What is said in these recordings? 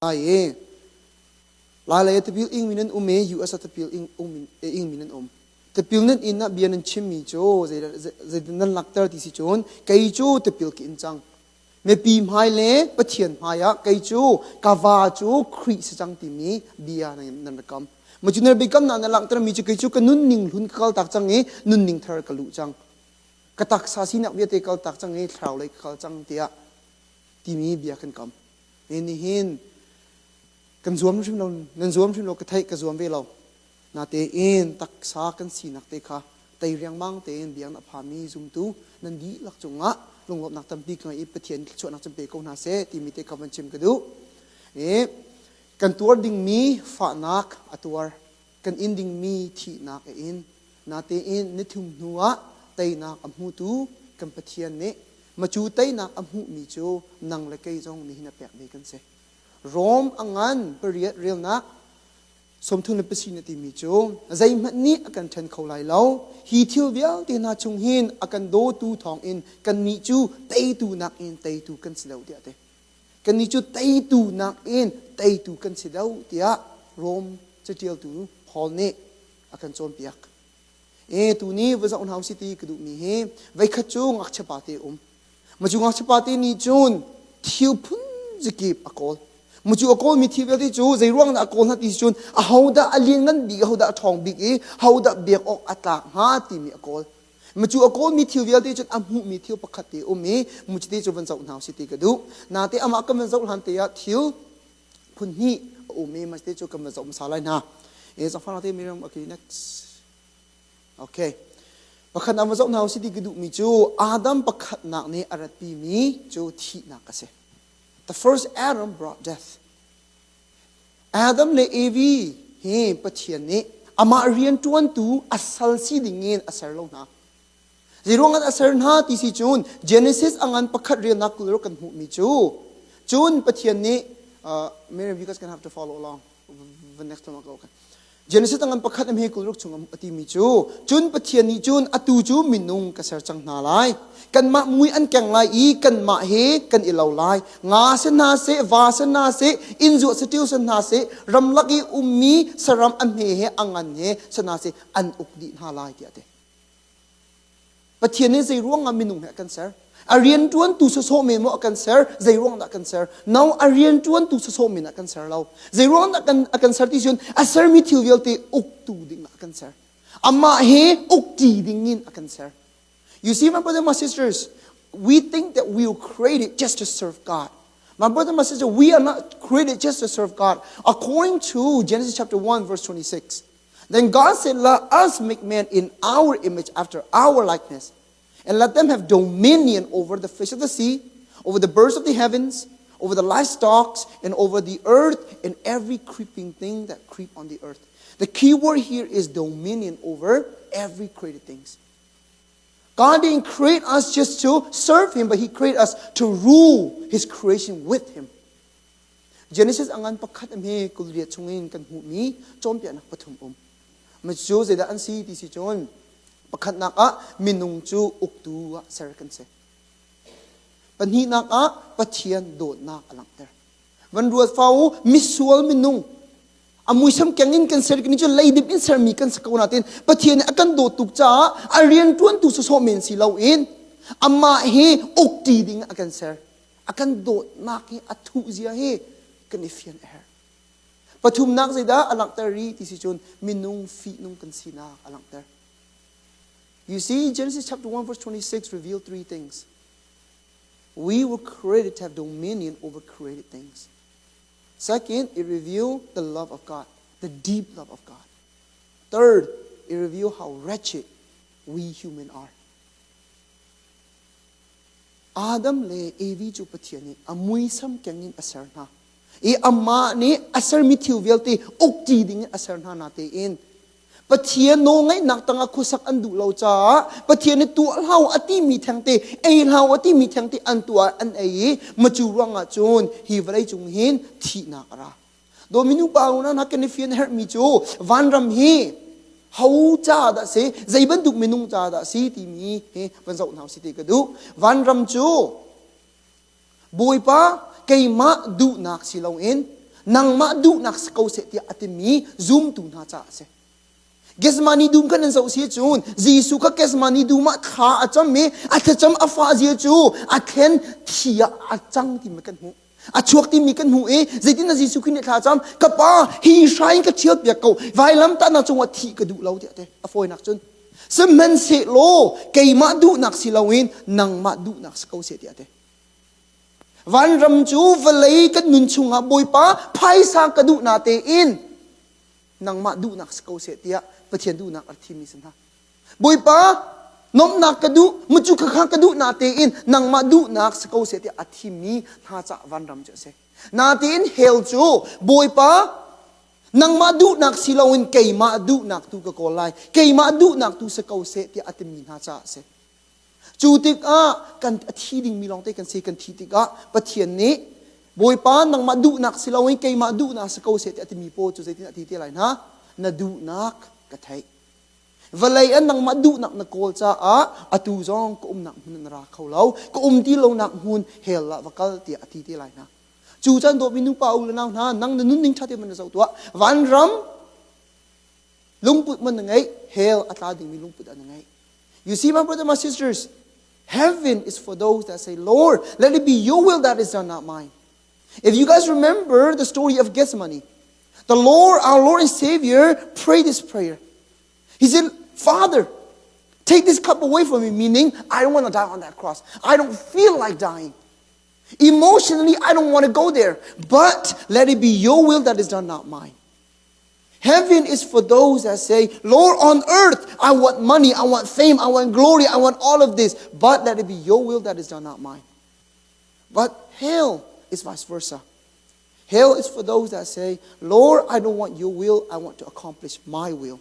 Lai i Lailei ah tipil ingmi nan um i US ah tipil ingmi nan um. Tipil nan inn ah bia nan chimmi cu zeidah nan langhter ti si cun kei cu tipil ka in cang. Mipi hmai le Pathian hmai ah kei cu ka va cu Khrih si cang timi bia nan rak kam. Macu nan biakamnak na langhtermi cu kei cu ka nunning hlun ka kaltak cang i nunning thar ka luh cang. Ka taksa sinak vialte kaltak cang i thlarau lei ka kal cang tiah timi bia kan kam. Nihin kan zuam hrim lo, nan zuam hrim lo ka theih ka zuam ve lo. Natein taksa kan sinak te kha tei riangmang tein biakinn a phami zumtu nan dihlak cungah lunglawmhnak tampi ka ngei i Pathian thluachuahnak cun pe ko hna seh timi te kha van chim ka duh. I kan tuar dingmi fahnak a tuar, kan in dingmi thihnak a in. Natein nithum hnu ah teinak a hmutu kan Pathian nih Macu teinak a hmuhmi cu nang le kei zong nihin a pek ve kan si. Rom a ngan pariat relnak sawmthum le pasi na timi cu zeihmanh nih a kan ṭhen kho lai lo. Hi thil vialte hna chung hin a kan dawtu thawngin kannih cu teitu nakin teitu kan si lo tiah a ti. Kannih cu teitu nakin teitu kan si deuh tiah Rom caṭialtu Paul nih a kan cawnpiak. E tuni va zoh hna usih ti ka duhmi hi veikhat cu ngakchia pa te um. Macu ngakchia pa te nih cun thil phun zakip a kawl. Macu a kawlmi thil vialte cu zei ruang dah a kawl hna ti cun ahodah a lianngan bik, ahodah a ṭhawng bik i hodah biak awk a tlak hnga timi a kawl. Macu a kawlmi thil vialte cun a hmuhmi thil pakhat te um i mucu te cu van zoh hna usih ti ka duh. Nate amah kan van zoh hlan te ah thil phun hnih a um i mah te cu kan van zoh hmasa lai hna. E zangfang te Miriam okay next. Okay. Pakhat nak va zoh hna usih ti ka duhmi cu Adam pakhatnak nih a ratpimi cu thihnak a si. The first Adam brought death. Adam le Evi hi Pathian nih amah rianṭuantu a sal si dingin a ser lo hna. Zeiruang ah a ser hna ti si cun Genesis a ngan pakhat riannak kul kan hmuhmi cu cun Pathian nih Miriam you guys can have to follow along the next one go okay. Genesis a ngan pakhat he kul ruk chung a timi cu cun Pathian nih cun atu cu minung ka ser cang hna lai kanmah mui an keng lai i kanmah he kan i lo lai nga se hna seh va se hna seh innzuah saṭil se hna seh ramlak i ummi saram a hme he a ngan he se hna seh an uk dih hna lai tiah a ti Pathian nih zei ruang ah minung he a kan ser? A rianṭuantu sawsawh men maw a kan ser? Zei ruang dah a kan ser? No, a rianṭuantu sawsawh men ah a kan ser lo. Zei ruang dah a kan ser ti cun a sermi thil vialte uktu ding ah a kan ser. Amah he ukṭi ding in a kan ser. You see, my brothers and my sisters, we think that we were created just to serve God. My brother and my sister, we are not created just to serve God. According to Genesis chapter 1, verse 26, Then God said, Let us make man in our image after our likeness, and let them have dominion over the fish of the sea, over the birds of the heavens, over the livestock, and over the earth, and every creeping thing that creep on the earth. The key word here is dominion over every created things. God didn't create us just to serve Him, but He created us to rule His creation with Him. Genesis a ngan pakhat hi 28 chungin kan hmuhmi cawnpiaknak pathum um. Cu zeidah an si ti si cun pakhatnak ah minung cu uktu ah ser kan si. Pahnihnak ah Pathian dawtnak a langhter. Van ruat fa u misual minung a muisam keng in kan ser ni cu leidip in sermi kan si ko nain Pathian nih a kan dawt tuk caah a rian ṭuantu sawsawh men si loin amah hi ukṭi ding a kan ser. A kan dawtnak hi a thuh zia hi kan i fian a herh. Pathumnak zeidah a langhter rih ti si cun minung fihnung kan sinak a langhter. You see, Genesis chapter 1 verse 26 revealed three things. We were created to have dominion over created things. Second, it revealed the love of God, the deep love of God. Third, it revealed how wretched we human are. Adam le Evi cu Pathian nih a muisam keng in a ser hna. I amah nih a sermi thil vialte ukṭi ding in a ser hna natein Pathian nawlngaihnak tangah khuasak an duh lo caah Pathian nih tuah hlah a timi thengte ei hlah a timi thengte an tuah an ei i macu ruangah cun hi vawlei cung hin thihnak a ra. Dawmi pa unau hna kan i fian herhmi cu vanram hi ho ca dah si zei bantuk minung ca dah si timi hi van zoh hna si ti ka duh vanram cu Bawipa keimah duhnak si loin Nangmah duhnak si ko seh tiah a timi zumtu hna caah a si. Gethsemane dum kan in zoh si cun Jesuh kha Gethsemane dum ah thla a cam i a thlacam a fah zia cu a thlen thi ah a cang timi kan hmuh. A chuak timi kan hmuh i zeitin dah Jesuh Khrih nih thla a cam? Ka pa hi hrai in ka ṭhial piak ko vailam tahnak cungah thih ka duh lo tiah te a fawinak cun sihmanhsehlaw keimah duhnak si loin nangmah duhnak si ko seh tiah te. Vanram cu vawlei kan nun chungah Bawipa phaisa ka duh na tein nangmah duhnak si ko seh tiah Pathian duhnak a thimmi si hna. Bawipa nomhnak ka duh, mucu khakha ka duh na tein nangmah duhnak si ko seh tiah a thimmi hna cah vanram cu a si. Natein hell cu Bawipa nangmah duhnak si loin keimah duhnak tu ka kawl lai, keimah duhnak tu si ko seh tiah a timi hna caah a si. Cu tikah kan a thi dingmi lawngte kan si kan thi tikah Pathian nih Bawipa nangmah duhnak si loin keimah duhnak si ko seh tiah a timi pawl cu zeitin a ti te lai hna? Na duhnak ka theih. Vawlei ah nangmah duhnak na kawl caah atu zong ka umnak hmun na ra kho lo. Ka um ti lonak hmun hell ah va kal tiah a ti te lai hna. Cu caan dawtmi nupa u le nau hna nang na nunning ṭha te man na zoh tuah. Vanram lungput man na ngeih, hell a tla dingmi lungput ah na ngeih. You see, my brothers, my sisters, heaven is for those that say, Lord, let it be your will that is done, not mine. If you guys remember the story of Gethsemane, the Lord, our Lord and Savior, prayed this prayer. He said, Father, take this cup away from me, meaning I don't want to die on that cross. I don't feel like dying. Emotionally, I don't want to go there, but let it be your will that is done, not mine. Heaven is for those that say, Lord, on earth, I want money, I want fame, I want glory, I want all of this, but let it be your will that is done, not mine. But hell is vice versa. Hell is for those that say, Lord, I don't want your will, I want to accomplish my will.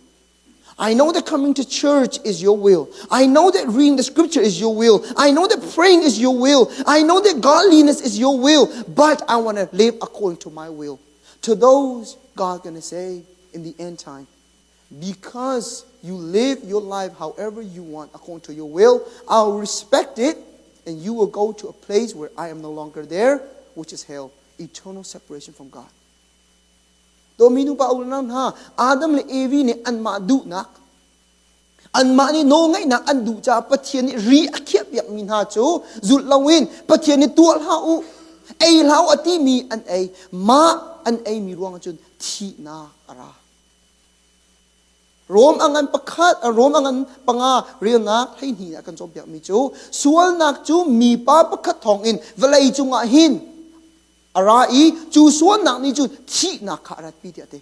I know that coming to church is your will. I know that reading the scripture is your will. I know that praying is your will. I know that godliness is your will, but I want to live according to my will. To those, God going to say in the end time, because you live your life however you want according to your will, I'll respect it and you will go to a place where I am no longer there, which is hell, eternal separation from God. Dawmi nupa unau hna, Adam le Evi nih anmah duhnak, anmah nih nawlngaihnak an duh caah Pathian nih ri a khiahpiakmi hna cu zulh loin Pathian nih tuah hlah u, ei hlah u a timi an ei. Mah an eimi ruangah cun thihnak a ra. Rom a ngan pakhat, Rom a ngan panga relnak 12 ah kan cawnpiakmi cu sualnak cu mipa pakhat thawngin vawlei cungah hin a ra i cu sualnak nih cun thihnak kha a ratpi tiah a ti.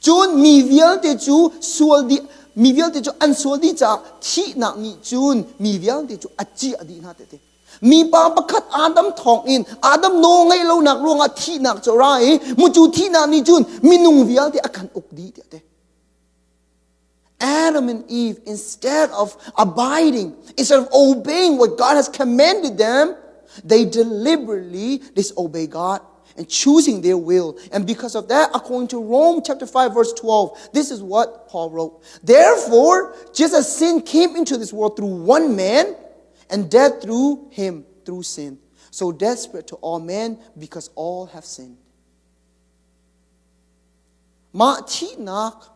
Cun mi vialte cu sual dih mi vialte cu an sual dih caah thihnak nih cun mi vialte cu a ciah dih hna tiah a ti. Mipa pakhat Adam thawngin Adam nawl ngeih lonak ruangah thihnak cu a ra i mucu thihnak nih cun minung vialte a kan uk dih tiah a ti. Adam and Eve, instead of abiding, instead of obeying what God has commanded them, they deliberately disobey God and choosing their will. And because of that, according to Rome chapter 5 verse 12, this is what Paul wrote. Therefore, just as sin came into this world through one man and death through him, through sin. So death spread to all men because all have sinned. Mah thihnak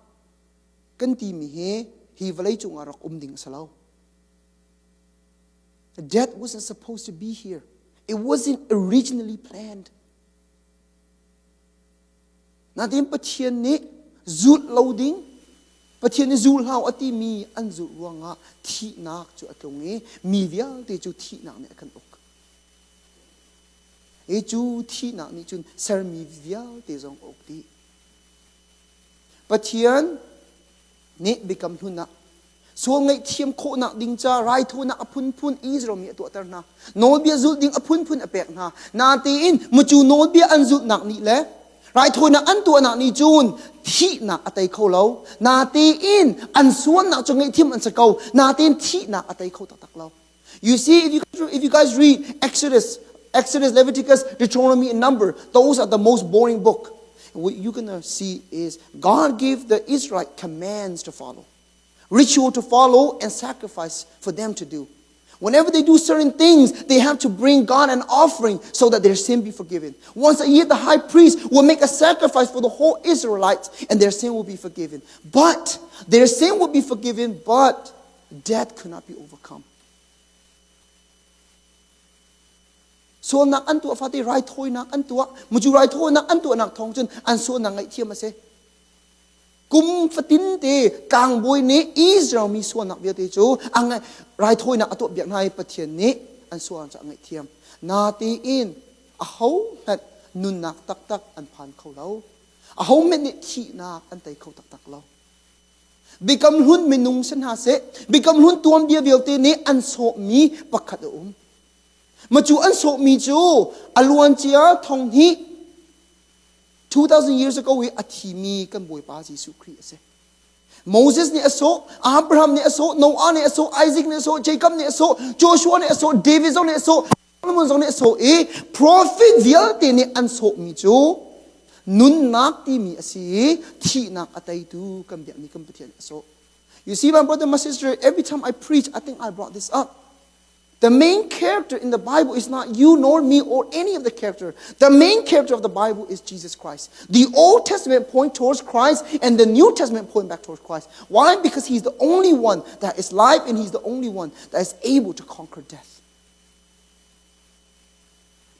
kan timi hi hi vawlei cungah rak um ding a si lo. Death wasn't supposed to be here. It wasn't originally planned. Natin Pathian nih zulh lo ding, Pathian nih zul hau a timi an zulh ruangah thihnak cu a tlung i mi vialte cu thihnak nih a kan uk. I cu thihnak nih cun sermi vialte zong a uk dih. Pathian nih biakam hlun ah sual ngaihthiam khawhnak ding ca raithawinak a phunphun Israel mi a tuahter hna. Nawlbia zulh ding a phunphun a pek hna. Natein mucu nawlbia an zulhnak nih le raithawinak an tuahnak nih cun thihnak a tei kho lo. Natein an sualnak cu ngaihthiam an si ko. Natein thihnak a tei kho taktak lo. You see, if you, if you guys read Exodus, Exodus, Leviticus, Deuteronomy, and Number, those are the most boring book. And what you're gonna see is God gave the Israelite commands to follow, ritual to follow, and sacrifice for them to do. Whenever they do certain things, they have to bring God an offering so that their sin be forgiven. Once a year, the high priest will make a sacrifice for the whole Israelites and their sin will be forgiven. But their sin will be forgiven, but death could not be overcome. Sualnak an tuah fate raithawinak an tuah. Mucu raithawinak an tuahnak thawng cun an sualnak ngaihthiam a si. Kum fatin te tlangbawi nih Israel mi sualnak vialte cu raithawinak a tuah biak hna i Pathian nih an sualnak cu a ngaihthiam. Natein ahohmanh nunnak taktak an phan kho lo. Ahohmanh nih thihnak an tei kho taktak lo. Biakam hlun minung si hna seh, biakam hlun tuanbia vialte nih an sawhmi pakhat a um. Macu an sawhmi cu a luancia thong hnih 2000 years ago i a thimi kan Bawipa Jesuh Khrih a si. Moses nih a sawh, Abraham nih a sawh, Noah nih a sawh, Isaac nih a sawh, Jacob nih a sawh, Joshua nih a sawh, David zong nih a sawh, Solomon zong nih a sawh i prophet vialte nih an sawhmi cu nunnak timi a si i thihnak a teitu kan biakmi kan Pathian a sawh. You see, my brother, my sister, every time I preach, I think I brought this up. The main character in the Bible is not you nor me or any of the character. The main character of the Bible is Jesus Christ. The Old Testament point towards Christ and the New Testament point back towards Christ. Why? Because he's the only one that is life and he's the only one that is able to conquer death.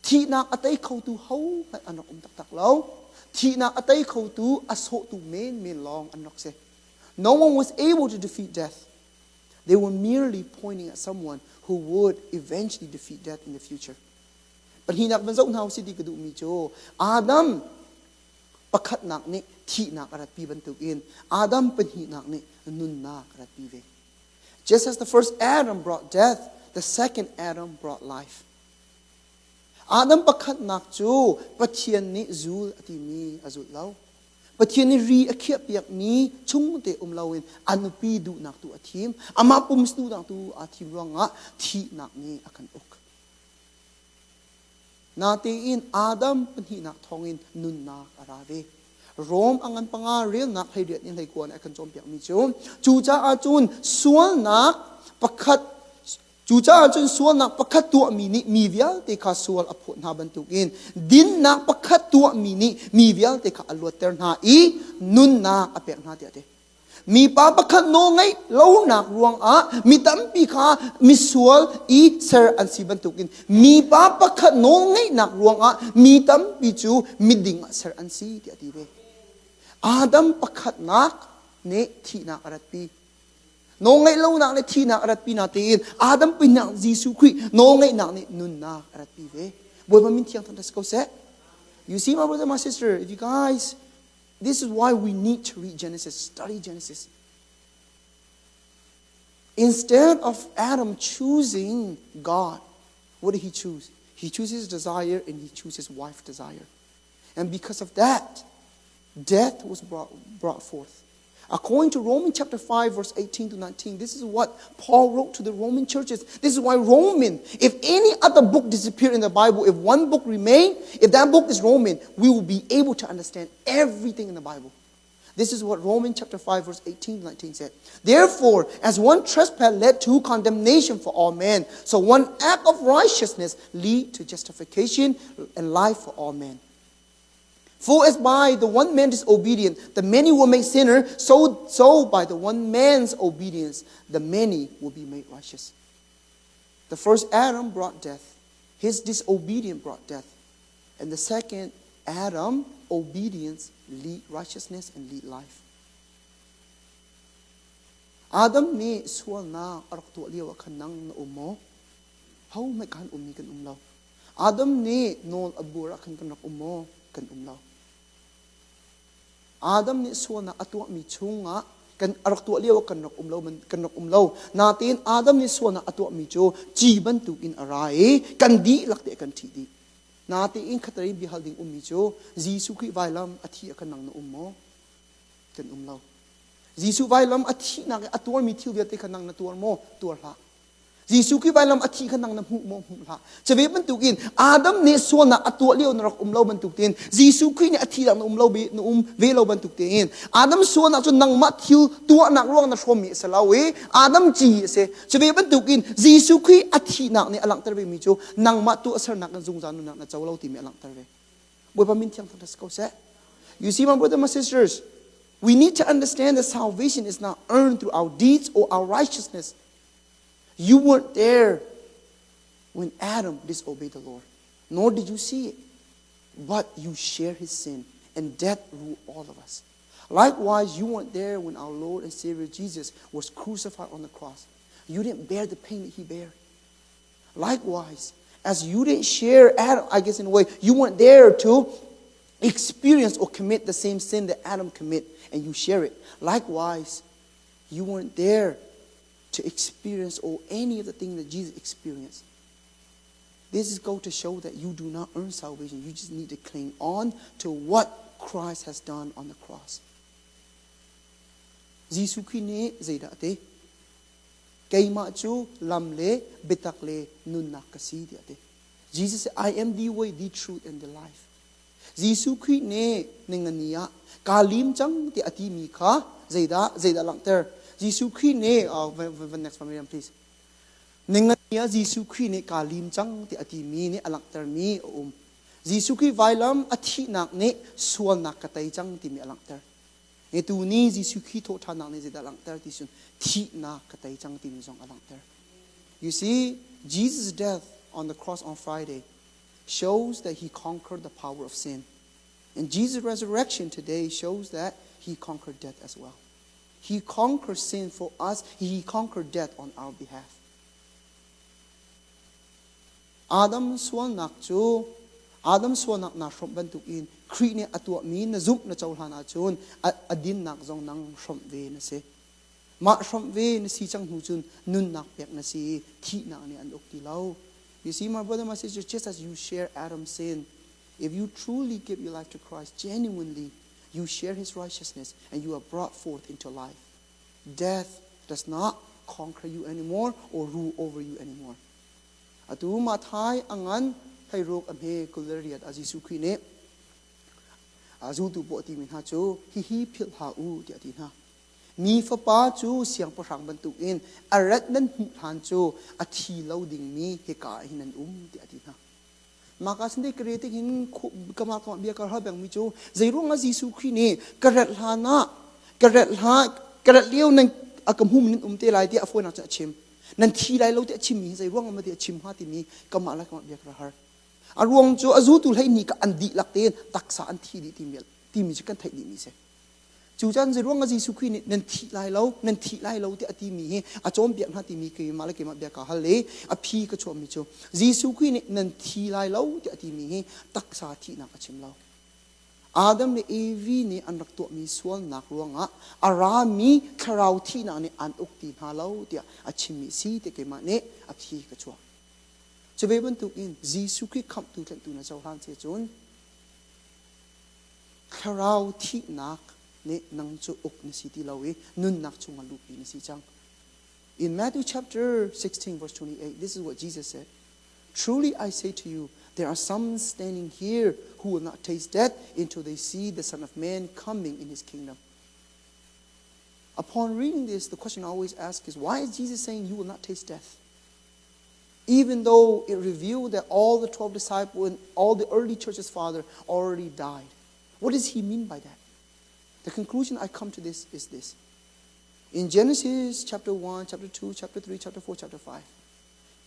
Thihnak a tei khotu hohmanh an rak um taktak lo. Thihnak a tei khotu a sawhtu menmen lawng an rak si. No one was able to defeat death. They were merely pointing at someone who would eventually defeat death in the future. Pahnihnak van zoh hna usih ti ka duhmi cu Adam pakhatnak nih thihnak a ratpi bantukin Adam pahnihnak nih nunnak a ratpi ve. Just as the first Adam brought death, the second Adam brought life. Adam pakhatnak cu Pathian nih zul a timi a zulh lo. Pathian nih ri a khiahpiakmi chungte um loin a nupi duhnak tu a thim. Amah pums duhnak tu aa thim ruangah thihnak nih a kan uk. Natein Adam pahnihnak thawngin nunnak a ra ve. Rom a ngan panga relnak 18 in 19 nih a kan cawnpiakmi cu cucaah cun sualnak pakhat cucaah cun sualnak pakhat tuahmi nih mi vialte kha sual a phawt hna bantukin dinnak pakhat tuahmi nih mi vialte kha a luatter hna i nunnak a pek hna tiah a ti. Mipa pakhat nawlngaih lonak ruangah mi tampi kha misual i ser an si bantukin mipa pakhat nawlngaihnak ruangah mi tampi cu miding ah ser an si tiah a ti ve. Adam pakhatnak nih thihnak a ratpi. Nawlngaih lonak nih thihnak a ratpi natein Adam pinnak Jesuh Khrih nawlngaihnak nih nunnak a ratpi ve. Bawipa min thiang thangṭhat si ko seh. You see, my brother, my sister, if you guys This is why we need to read Genesis, study Genesis. Instead of Adam choosing God, what did he choose? He chooses his desire and he chooses his wife's desire. And because of that, death was brought, brought forth. According to Romans chapter 5, verse 18 to 19, this is what Paul wrote to the Roman churches. This is why Roman, if any other book disappeared in the Bible, if one book remained, if that book is Roman, we will be able to understand everything in the Bible. This is what Romans chapter 5, verse 18 to 19 said. Therefore, as one trespass led to condemnation for all men, so one act of righteousness lead to justification and life for all men. For as by the one man disobedient, the many were made sinner, so, so by the one man's obedience, the many will be made righteous. The first Adam brought death. His disobedience brought death. And the second Adam, obedience, lead righteousness and lead life. Adam nih sualnak a rak tuah lio ah khan nang na um maw? Ho hmanh khan ummi kan um lo. Adam nih nawl a buar ah khan kan rak um maw? Kan um lo. Adam nih sualnak a tuahmi chungah kan a rak tuah lio ah kan rak um lo kan rak um lo. Natein Adam nih sualnak a tuahmi cu ci bantukin a ra i kan dihlak te kan ṭhih dih. Natein khatari bihal ding ummi cu Jesuh Khrih vailam a thi ah khan nang na um maw? Kan um lo. Jesuh vailam a thihnak i a tuarmi thil vialte kha nang na tuar maw? Tuar hlah. Jesuh Khrih vailam a thi kha nang na hmuh maw hmuh hlah. Cu ve bantukin Adam nih sualnak a tuah lio na rak um lo bantuk tein Jesuh Khrih nih a thi nak na um lo na um ve lo bantuk tein Adam sualnak cu nangmah thil tuahnak ruang na hrawmmi a si lo i Adam ci a si. Cu ve bantukin Jesuh Khrih a thihnak nih a langhter vemi cu nangmah tuahsernak in zungzal nunnak na co lo timi a langhter ve. Bawipa min thiang thangṭhat si ko seh. You see, my brothers and my sisters, we need to understand that salvation is not earned through our deeds or our righteousness. You weren't there when Adam disobeyed the Lord, nor did you see it, but you share his sin, and death ruled all of us. Likewise, you weren't there when our Lord and Savior Jesus was crucified on the cross. You didn't bear the pain that he bare. Likewise, as you didn't share Adam, I guess in a way, you weren't there to experience or commit the same sin that Adam commit, and you share it. Likewise, you weren't there to experience or any of the things that Jesus experienced. This is go to show that you do not earn salvation. You just need to cling on to what Christ has done on the cross. Jesuh Khrih nih zeidah a ti? Keimah cu lam le biatak le nunnak ka si tiah a ti. Jesus said, I am the way, the truth, and the life. Jesuh Khrih nih ningani ah kaa lim cang tiah a timi kha zeidah zeidah langhter? Jesuh Khrih nih oh, next one Miriam please. Ningani ah Jesuh Khrih nih kaa lim cang tiah a timi nih a langhtermi a um. Jesuh Khrih vailam a thihnak nih sualnak ka tei cang timi a langhter. E tu ni Jesuh Khrih thawhṭhannak nih zeidah a langhter ti cun thihnak ka tei cang timi zong a langhter. You see, Jesus' death on the cross on Friday shows that he conquered the power of sin. And Jesus' resurrection today shows that he conquered death as well. He conquered sin for us. He conquered death on our behalf. Adam sualnak cu Adam sualnak naa hrawmh bantukin Khrih nih a tuahmi na zumh na cohlan ahcun a dinnak zong nang hrawmh ve na si. Mah hrawmh ve na si cang hnu cun nunnak pek na si i thihnak nih an uk ti lo. You see, my brother, my sister, just as you share Adam's sin, if you truly give your life to Christ genuinely, you share his righteousness and you are brought forth into life. Death does not conquer you anymore or rule over you anymore. Atu Mathai angan thairuk a hme 28 a Jesuh Khrih nih a zultu pawl a timi hna cu hihi philh hlah u tiah a ti hna. Mi fapa cu siangpahrang bantukin a rat nan hmuh hlan cu a thi lo dingmi hika ah hin an um tiah a ti hna. Mah ka sin ka re hin kama kama bia ka hal pengmi cu zeiruang ah Jesuh Khrih nih ka rat hlan ah ka rat hlan ka rat lio nan a ka hmum nan um te lai tiah a fawinak cu a chim. Nan thi lai lo tiah a chimmi hi zeiruang ah tiah a chim hnga timi kamah le kamah bia ka har. A ruang cu a zultu 12 ka an dihlak tein taksa an thi dih timi timi cu kan theih dihmi si. Cu caan zeiruang ah Jesuh Khrih nih nan thi lai lo, nan thi lai lo tiah a timi hi a cawnpiak hna timi keimah le keimah bia kaa hal i a phi ka chuahmi cu Jesuh Khrih nih nan thi lai lo tiah a timi hi taksa thihnak a chim lo. Adam le Evi nih an rak tuahmi sualnak ruangah a rami thlarau thihnak nih an uk ti hna lo tiah a chimmi si tiah keimah nih a phi ka chuah. Cu ve bantukin Jesuh Khrih khamhtu tlanhtu na cohlan si cun Thlarau thihnak nih nang cu uk na si ti lo i nunnak chungah luhpi na si cang. In Matthew chapter 16 verse 28, this is what Jesus said. Truly I say to you, there are some standing here who will not taste death until they see the Son of Man coming in his kingdom. Upon reading this, the question I always ask is, why is Jesus saying you will not taste death? Even though it revealed that all the 12 disciples and all the early church's father already died. What does he mean by that? The conclusion I come to this is this. In Genesis chapter 1, chapter 2, chapter 3, chapter 4, chapter 5,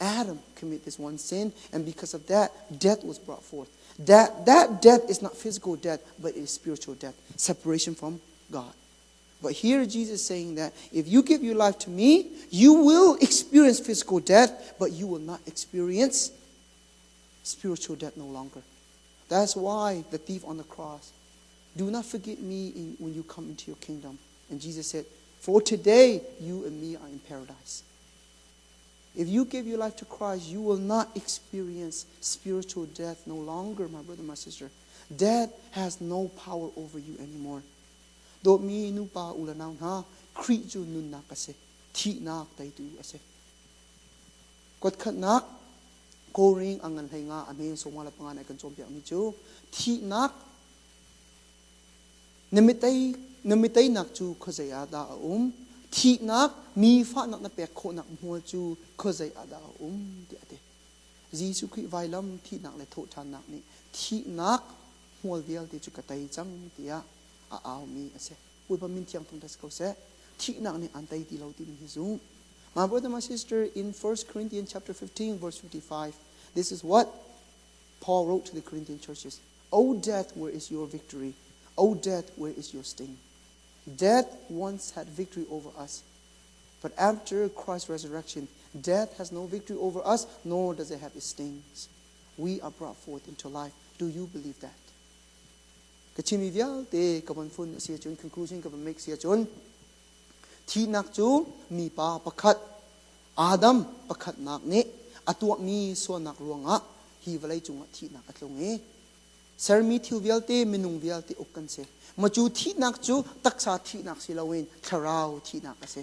Adam committed this one sin, and because of that, death was brought forth. That, that death is not physical death, but it is spiritual death, separation from God. But here Jesus is saying that if you give your life to me, you will experience physical death, but you will not experience spiritual death no longer. That's why the thief on the cross, do not forget me in, when you come into your kingdom. And Jesus said, For today, you and me are in paradise. If you give your life to Christ, you will not experience spiritual death no longer, my brother, my sister. Death has no power over you anymore. Dawtmi nupa u le nau hna, Khrih cu nunnak a si, thihnak teitu a si. Kuatkhatnak Koring a ngan hlei nga a hme sawma le panga nih a kan cawnpiakmi cu thihnak na mitei na miteinak cu khuazei ah dah a um? Thihnak mi fahnak na pek khawhnak hmual cu khuazei ah dah a um? tiah a ti. Jesuh Khrih vailam thihnak le thawhṭhannak nih thihnak hmual vialte cu ka tei cang tiah a aumi a si. Bawipa min thiang thangṭhat si ko seh. Thihnak nih aan tei ti lo timi hi zum. My brother, my sister, in 1 Corinthians chapter 15, verse 55, this is what Paul wrote to the Corinthian churches. O death, where is your victory? O death, where is your sting? Death once had victory over us. But after Christ's resurrection, death has no victory over us, nor does it have its stings. We are brought forth into life. Do you believe that? Ka chimmi vialte ka von fun a si ahcun conclusion ka von make si ahcun thihnak cu mipa pakhat Adam pakhatnak nih a tuahmi sualnak ruangah hi vawlei cungah thihnak a tlung i sermi thil vialte minung vialte uk kan si. Maw cu thihnak cu taksa thihnak si loin thlarau thihnak a si.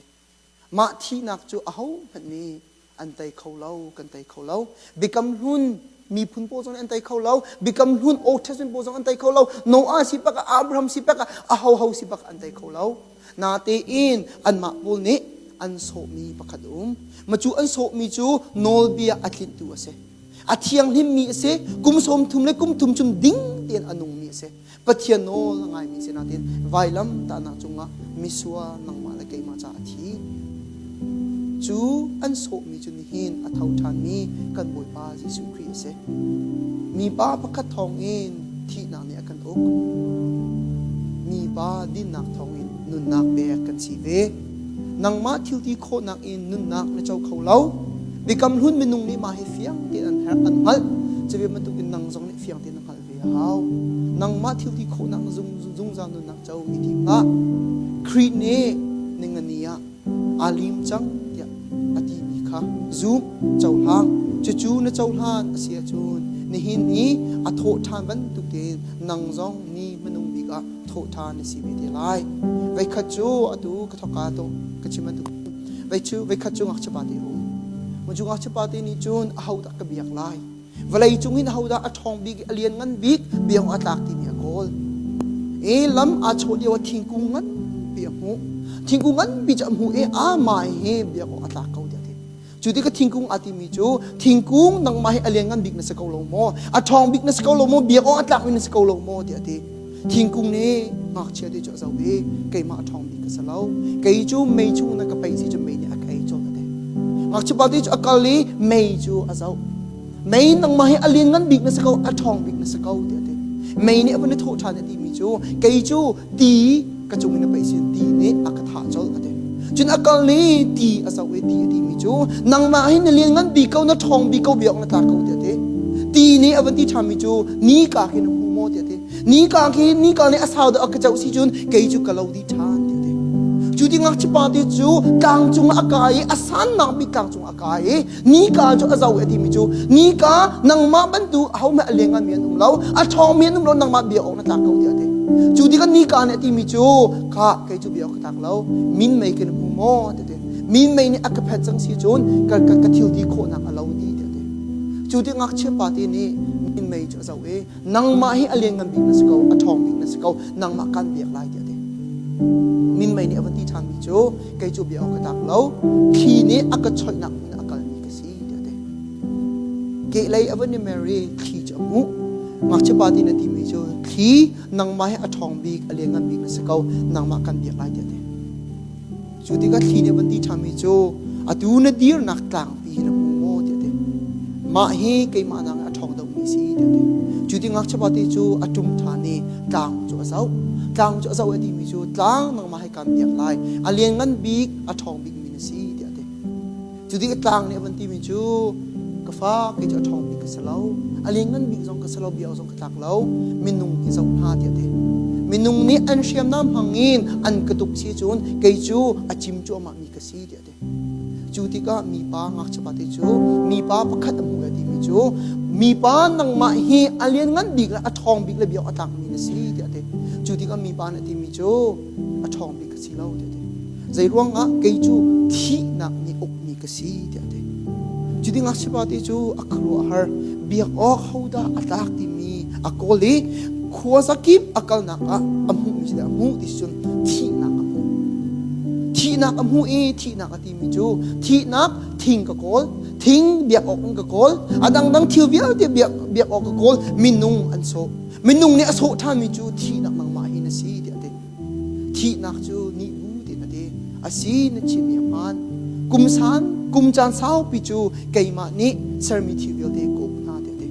Mah thihnak cu ahohmanh nih an tei kho lo, kan tei kho lo. Biakam hlun miphun pawl zong nih an tei kho lo. Biakam hlun Old Testament pawl zong an tei kho lo. Noah si bak ah, Abraham si bak ah, ahoho si bak ah an tei kho lo. Natein anmah pawl nih an sawhmi pakhat a um. Ma cu an sawhmi cu nawlbia a tlinhtu a si. A thianghlimmi a si. Kum sawm thum le kum thum chung ding tein a nungmi a si. Pathian nawl a ngaimi si nain vailam tahnak cungah misual nangmah le keimah caah a thi. Cu an sawhmi cu nihin a tho ṭhanmi kan Bawipa Jesuh Khrih a si. Mipa pakhat thawngin thihnak nih a kan uk. Mipa dinnak thawngin nunnak pek kan si ve. Nangmah thil ti khawhnak in nunnak na co kho lo. Biakam hlun minung nih mah hi fiang tein an herh an hngalh. Cuve bantukin nang zong nih fiang tein na hngalh ve a hau. Nangmah thil ti khawhnak na zungzal nunnak co i tim hlah. Khrih nih ningani ah aa lim cang tiah a timi kha zum cohlang. Cucu na cohlan a si ahcun nihin i a thawh ṭhan bantuk tein nang zong ni hmanung bik ah thawh ṭhan na si ve te lai. Veikhat cu atu ka thawkka to ka chim bantuk veikhat cu ngakchia pa te um. Cu ngakchia pa te nih cun ahodah ka biak lai? Vawlei cung hin ahodah a ṭhawng bik i a lianngan bik biang a tlak timi a kawl. I lam aa chawh lio ah thingkung nganpi a hmuh. Thingkung nganpi cu a hmuh i amah hi biak awk a tlak ko tiah a ti. Cu tikah thingkung aa timi cu thingkung nangmah hi a lianngan bik na si ko lo maw? A ṭhawng bik na si ko lo maw? Biak awk a tlakmi na si ko lo maw? tiah a ti. Thingkung nih ngakchia te cu a zoh i keimah a ṭhawng bik ka si lo. Kei cu mei chung na ka paih si cu mei nih a ka ei colh a ti. Ngakchia pa te cu a kal i mei cu a zoh. Mei nangmah hi a lianngan bik na si ko, a ṭhawng bik na si ko tiah a ti. Mei nih a vun i thawh ṭhan a timi cu kei cu ti ka cung in a paih sin ti nih a ka thah colh a ti. Cun a kal i ti a zoh i ti a timi cu nangmah hi na lianngan bik ko, na ṭhawng bik ko, biak na tlak ko tiah a ti. Ti nih a van ti ṭhanmi cu nika khi na hmu maw tiah a ti. Nika khi nika nih a sau deuh a ka ceuh si cun kei cu ka lo dih ṭhan tiah a ti. Cu ti ngakchia pa te cu tlang cungah a kai i a sannak bik tlang cungah a kai i nika cu a zoh i a timi cu nika nangmah bantuk ahohmanh a leng mi an um lo a ṭhawng mi an um lo nangmah bia awk na tlak ko tiah a ti. Cu tikah nika nih a timi cu kha kei cu bia awk ka tlak lo minmei kan hmu maw ti ti. Minmei nih a ka phet cang si cun ka, ka, ka thil ti khawhnak a lo dih tiah a ti. Cu ti ngakchia pa te nih minmei cu a zoh i nangmah hi a lianngan bik na si ko a ṭhawng bik na si ko nangmah kan biak lai tiah a ti minmei nih a va ti ṭhanmi cu kei cu bia awk ka tlak lo thli nih a ka choihnak hmun a kalmi ka si tiah a ti kehlei a van i Mary thli cu a hmuh ngakchia pa tin a timi cu thli nangmah hi a ṭhawng bik a lianngan bik na si ko nangmah kan biak lai tiah a ti Cu tikah thli nih a van ti ṭhanmi cu atu na dirnak tlangpi hi na hmu maw tiah a ti. Mah hi keimah nak a ṭhawng deuhmi si tiah a ti. Cu ti ngakchia te cu a ṭum ṭhan i tlang cu a zoh. Tlang cu a zoh a timi cu tlang nangmah he kaan biak lai. A lianngan bik, a ṭhawng bikmi na si tiah a ti. Cu tikah tlang nih a van timi cu ka fa kei cu a ṭhawng bik ka si lo. A lianngan bik zong ka si lo, bia zong ka tlak lo. Minung hi zoh hna tiah a ti. Minung nih an hriamnam hmangin an ka tuk si cun kei cu a cim cuahmah mi ka si tiah a ti. Cu tikah mipa ngakchia te cu mipa pakhat a hmuh a timi cu mipa nangmah hi a lianngan bik le a ṭhawng bik le bia a tlakmi na si tiah a ti. Cu tikah mipa nih a timi cu a ṭhawng bik ka si lo tiah a ti. Zeiruangah kei cu thihnak nih ukmi ka si tiah a ti. Cuti ngakchia te cu a khuaruahhar biak awk hodah a tlak timi a kawl i khuazakip a kalnak ah a hmuhmi cu a hmuh ti cun thihnak a hmuh. Thihnak a hmuh i thihnak a timi cu thihnak thing ka kawl, thing biak awk in ka kawl, a dangdang thil vialte biak, biak awk ka kawl, minung an sawh. Minung nih a sawh ṭhanmi cu thihnak nangmah hi na si tiah a ti. Thihnak cu nih bu tiin a ti. A si na chimmi a hmaan. Kum san, kum caan saupi cu keimah nih sermi thil vialte ka uk hna tiah a ti.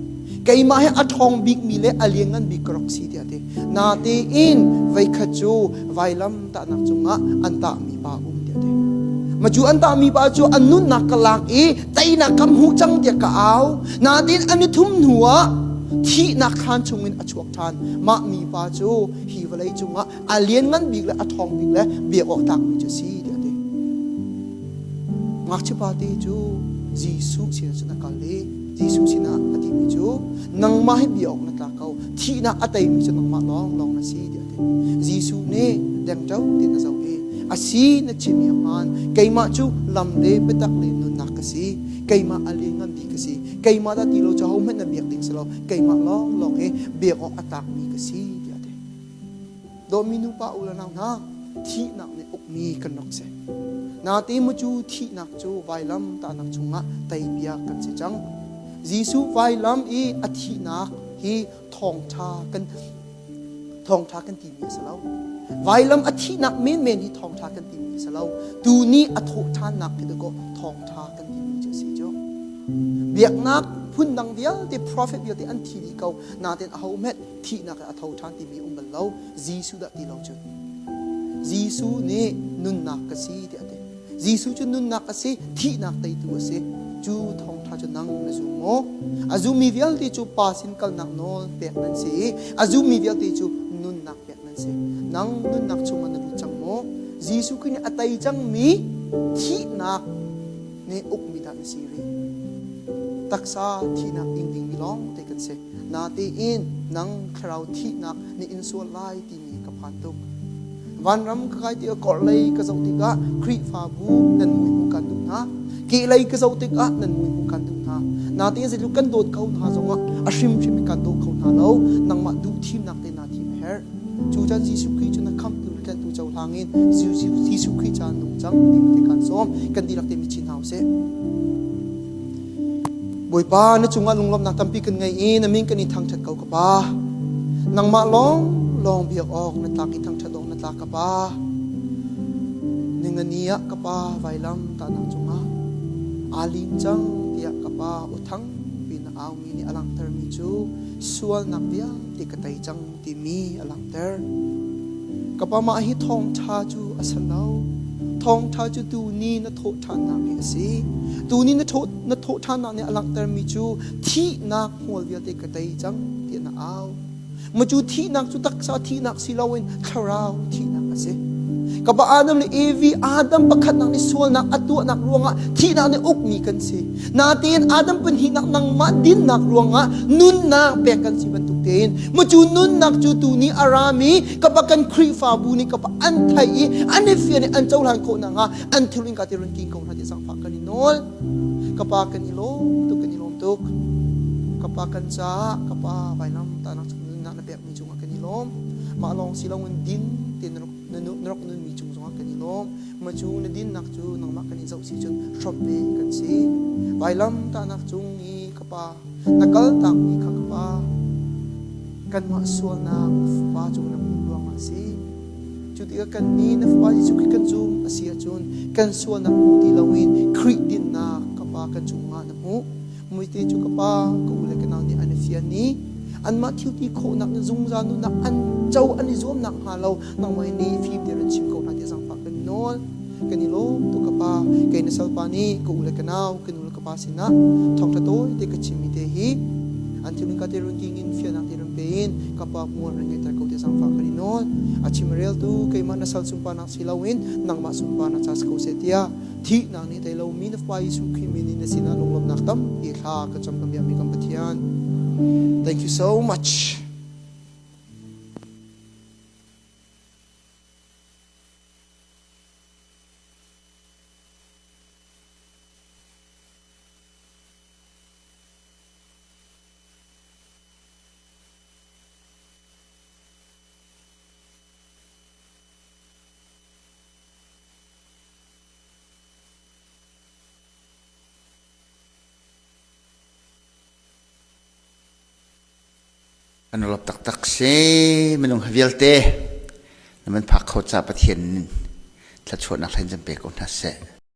Keimah hi a ṭhawng bikmi le a lianngan bik ka rak si tiah a ti. Natein voikhat cu vailam tahnak cungah an tahmi pa um tiah a ti. Ma cu an tahmi pa cu an nunnak ka lak i teinak ka hmuh cang tiah ka au. Natein an i thum hnu ah thihnak thlan chungin a chuak ṭhan. Mah mi pa cu hi vawlei cungah a lianngan bik le a ṭhawng bik le biak awk tlakmi cu a si tiah a ti. Ngakchia pa te cu Jesuh sinah cun a kal i Jesuh sinah a timi cu nangmah hi bia awk na tlak ko thihnak a teimi cu nangmah lawng lawng na si tiah a ti. Jesuh nih dengṭo tiin a zoh i a si na chimmi a hmaan keimah cu lam le biatak le nunnak ka si keimah a lianngan bik ka si keimah dah ti lo cu hohmanh na biak ding si lo keimah lawng lawng hi biak awk a tlakmi ka si tiah a ti. Dawtmi nupa u le nau hna, thihnak nih ukmi kan rak si. Natein mu cu thihnak cu vailam tahnak chungah teipiak kan si cang. Jesuh vailam i a thihnak hi thawngṭha kan thawngṭha kan timi a si lo. Vailam a thihnak menmen hi thawngṭha kan timi a si lo. Tuni a thawh ṭhannak khi dakaw thawngṭha kan timi cu a si cu. Biaknak phundang vialte prophet vialte an thi dih ko. Natein ahohmanh thihnak in a tho ṭhan timi um bal lo Jesuh dah ti lo cun Jesuh nih nunnak ka si tiah a ti Jesuh cu nunnak a si thihnak teitu a si cu thawngṭha cu nang na zum maw a zummi vialte cu pa sin kalnak nawl pek nan si i a zummi vialte cu nunnak pek nan si nang nunnak chungah na lut cang maw Jesuh Khrih nih a tei cangmi thihnak nih ukmi dah na si rih taksa thihnak ing dingmi lawng te kan si Natein nang thlarau thihnak na in sual lai timi ka phan tuk. Vanram ka kai tikah korhlei ka zoh tikah Khrihfabu nan mui hmuh kan duh hna. Kehlei ka zoh tikah nan mui hmuh kan duh hna. Natein zeitluk kan dawt ko hna zongah a hrimhrim in kan daw kho hna lo. Nangmah duh thimnak te naa thim a herh. Cu caan Jesuh Khrih cu na khamhtu le tlanhtu cohlang in Jesuh Khrih caan nung cang timi te kan sawm. Kan dihlak te mi chin hna usih. Bawipa na cungah lunglawmhnak tampi kan ngei i na min kan i thangṭhat ko ka Pa. Nangmah lawng lawng biak awk na tlak i thangṭhat awk na tlak ka Pa. Ningani ah ka Pa vailam tahnak cungah aa lim cang tiah ka Pa aw thang piin na aumi nih a langhtermi cu sualnak vialte ka tei cang timi a langhter. Ka pa mah hi thawngṭha cu a si lo. Thawngṭha cu tuni na thawhṭhannak hi a si. Tuni na thawh na thawhṭhannak nih a langhtermi cu thihnak hmual vialte ka tei cang tiah na au. Macu thihnak cu taksa thihnak si loin thlarau thihnak a si. Ka pa Adam le Evi Adam pakhatnak nih sualnak a tuahnak ruangah thihnak nih ukmi kan si. Natein Adam pahnihnak nangmah dinnak ruangah nunnak pek kan si bantuk tein macu nunnak cu tuni a rami ka pa kan Khrihfabu nih ka pa an theih i an i fian i an cohlan khawh nakhnga an thil in ka ti run king ko hna ti zangfah kan i nawl. Ka pa kan i lawm tuk kan i lawm tuk. Ka pa kan caah ka pa vailam tahnak cung nunnak na pekmi cungah kan i lawm. Mah lawng si loin din te na rak nunmi cung zongah kan i lawm. Macu na dinnak cu nangmah kan i zoh si cun hrawmh ve kan si. Vailam tahnak cung i ka pa na kal takmi kha ka pa kanmah sualnak na fapa cung na hmuh ruangah a si. Cu tikah kannih na fapa Jesuh Khrih kan zum a si ahcun kan sualnak hmu ti loin Khrih dinnak ka pa kan cungah na hmuh. Muite cu ka pa, ka u le ka nau nih an i fian i anmah thil ti khawhnak in zungzal nunnak an co an i zuamnak hnga lo nangmah nih fim te ran chim ko hna tiah zaangfah kan nawl. Kan i lawm tuk ka pa, kei na salpa nih ka u le ka nau, ka nu le ka pa sinah thawngṭha tawi te ka chimmi te hi an thinlung ka te run king in fiannak te run pe in ka pa hmual ran ngeihter ko tiah zaangfah kan i nawl. A chim reltu keimah na sal sunparnak si loin nangmah sunparnak ca si ko seh tiah thihnak nih tei lomi na Fapa Jesuh Khrih min in na sinah lunglawmhnak tampi thla ka cam kan biakmi kan Pathian. Thank you so much. Kan lawp taktak si minung vialte na man phak kho ca Pathian thluachuahnak hlen cam pe ko hna seh.